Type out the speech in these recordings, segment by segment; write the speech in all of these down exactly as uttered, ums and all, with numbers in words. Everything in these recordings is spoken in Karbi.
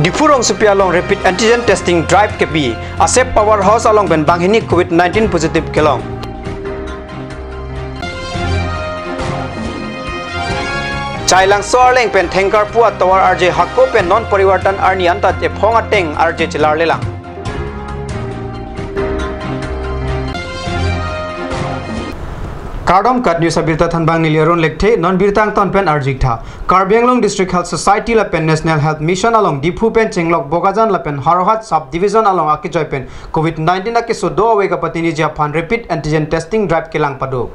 Diphu rongsopi along rapid antigen testing drive kepi, Asep Power House along pen banghini covid nineteen positive kelong. Chailangso Arleng pen Thengkarpu atovar arje hako pen non parivartan arni anta chephong ateng arje chelarlelang. Kardom, KAT News abirta thanbang neli Arun Lekthe, non birta angton pen arjiktha. Karbi Anglong District Health Society lapen National Health Mission along Diphu pen Chenglok Bokajan lapen Howraghat Sub Division along akejoi pen covid nineteen akeso do ave kapatiniji aphan rapid antigen testing drive kelang pado.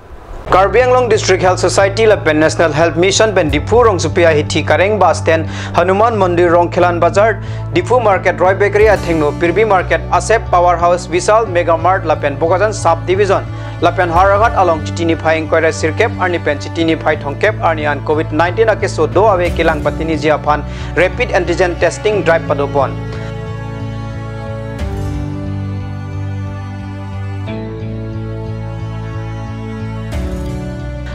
Karbi Anglong District Health Society lapen National Health Mission pen Diphu rongsopi ahithi Kareng Bus Stand, Hanuman Mandir, Rongkhelan Bazar, Diphu Market, Roy Bakery athengno, Pirbi Market, Asep Power House, Vishal Mega Mart lapen Bokajan Sub Division lapen Howraghat along Chiti niphai ingkoi ra sirkep arni pen Chiti niphai thomkep arni an covid nineteen akeso do ave kelang patiniji aphan rapid antigen testing drive padopon.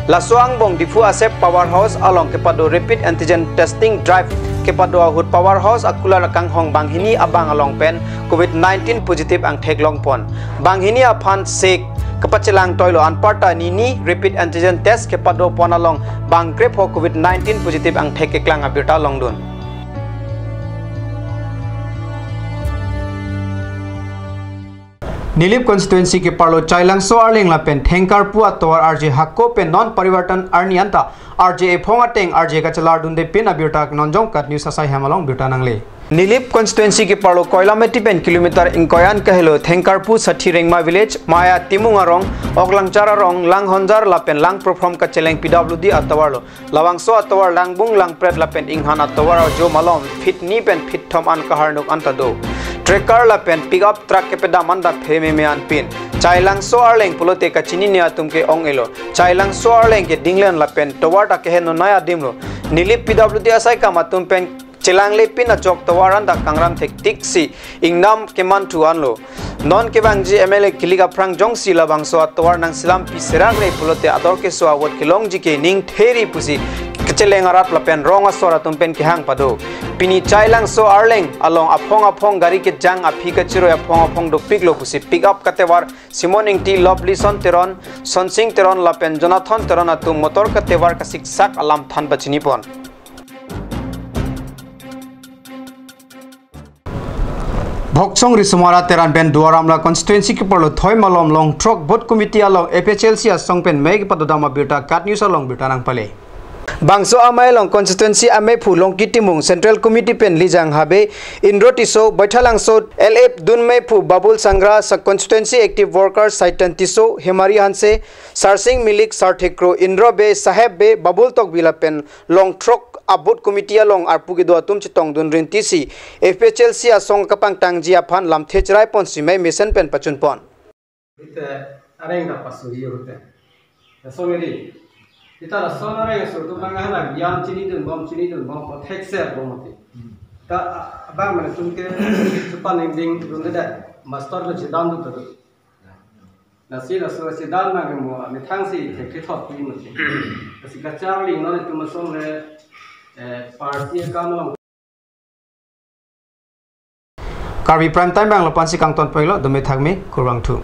Laso angbong Diphu Asep Power House along kepado rapid antigen testing drive kepado ahut Power House akular akanghong banghini abang along pen covid nineteen positive angthek longpon. Banghini aphan sek kapachelang toilo, anparta nini rapid antigen test kepadopon along bangkrepho covid nineteen positive angthek keklang abirta longdun. Nilip constituency keparlo Chailangso Arleng lapen Thengkarpu atovar arje hako pen non parivartan arni anta arje ephong ateng arje kachelardunde pin abirta nonjong KAT News asai hem along birta nangle. Nilip constituency keparlo Koilamati pen kilometer ingkoi an kahelo Thengkarpu Sathi Rengma Village, Maya Timung arong, Oklangchar arong, Langhonjar lapen Langprophrom kacheleng P W D atovarlo. Labangso atovar langbung langpret lapen inghan atovar ajo malom feet ni pen feet thom an kaharnuk anta do. Trekker lapen pickup truck kepedam anta phememe anpin. Chailangso Arleng pulote kachinine atum ke-ong-elo. Chailangso Arleng ke dinglen lapen tovar ta kehenonai adimlo. Nilip P W D asaikam atum pen chelanglepin ajok tovar anta kangram thektiksi ingnam kemanthu anlo. Non kevangji M L A kilik aphrang jongsi labangso atovar nangselam piserakre pulote ador keso a-vote kelongji ke ning theri pusi kacheleng arat lapen rong asor atum pen kehang pado. Pini Chailangso Arleng along aphong aphong gari kejang aphi kachiroi aphong aphong dopiklo pusi pickup katovar Simon Ingti, Lovelyson Teron, Sonsing Teron lapen Jonathan Teron atum motor katovar kasiksak alam than pachinipon. Bhoksong Risomara Teron pen Duar Amla constituency keparlo Thoi Malom Longthrok Booth Committee along A P H L C asong pen mei kepadodam abirta KAT News along birta nangpale. Bangso amei along constituency ameiphu Longki Timung, Central Committee pen Lijang Habe, Indro Tisso, Baithalangso L F dunmeiphu Babul Sangra, Sub Constituency Active Worker Saitan Tisso, Hemari Hanse, Sarsing Milik, Sarthik Kro, Indro Bey, Saheb Bey, Babul Tokbi lapen Longthrok a-booth committee along arpu kedo atum chetongdun rintisi A P H L C asong kapangtangji aphan lamthe cherai ponsi mei mesen pen pachunpon. Ite areng ta pasu hi hote. Laso meri. Ita laso areng so tu bang hala biam chinidunbom, chinidunbom, kothek ser bom ati. Ta abang mane tum ke supan ningding dunde da. Master lo chedan tu tu. Lasi laso chedan nangmo methang si thekthe thot pi mo. Lasi kacharli non itum asong le, eh, party akam along. Karbi Prime Time bang lapu-ansi kangton ponlo, dome thakme, kurvangthu.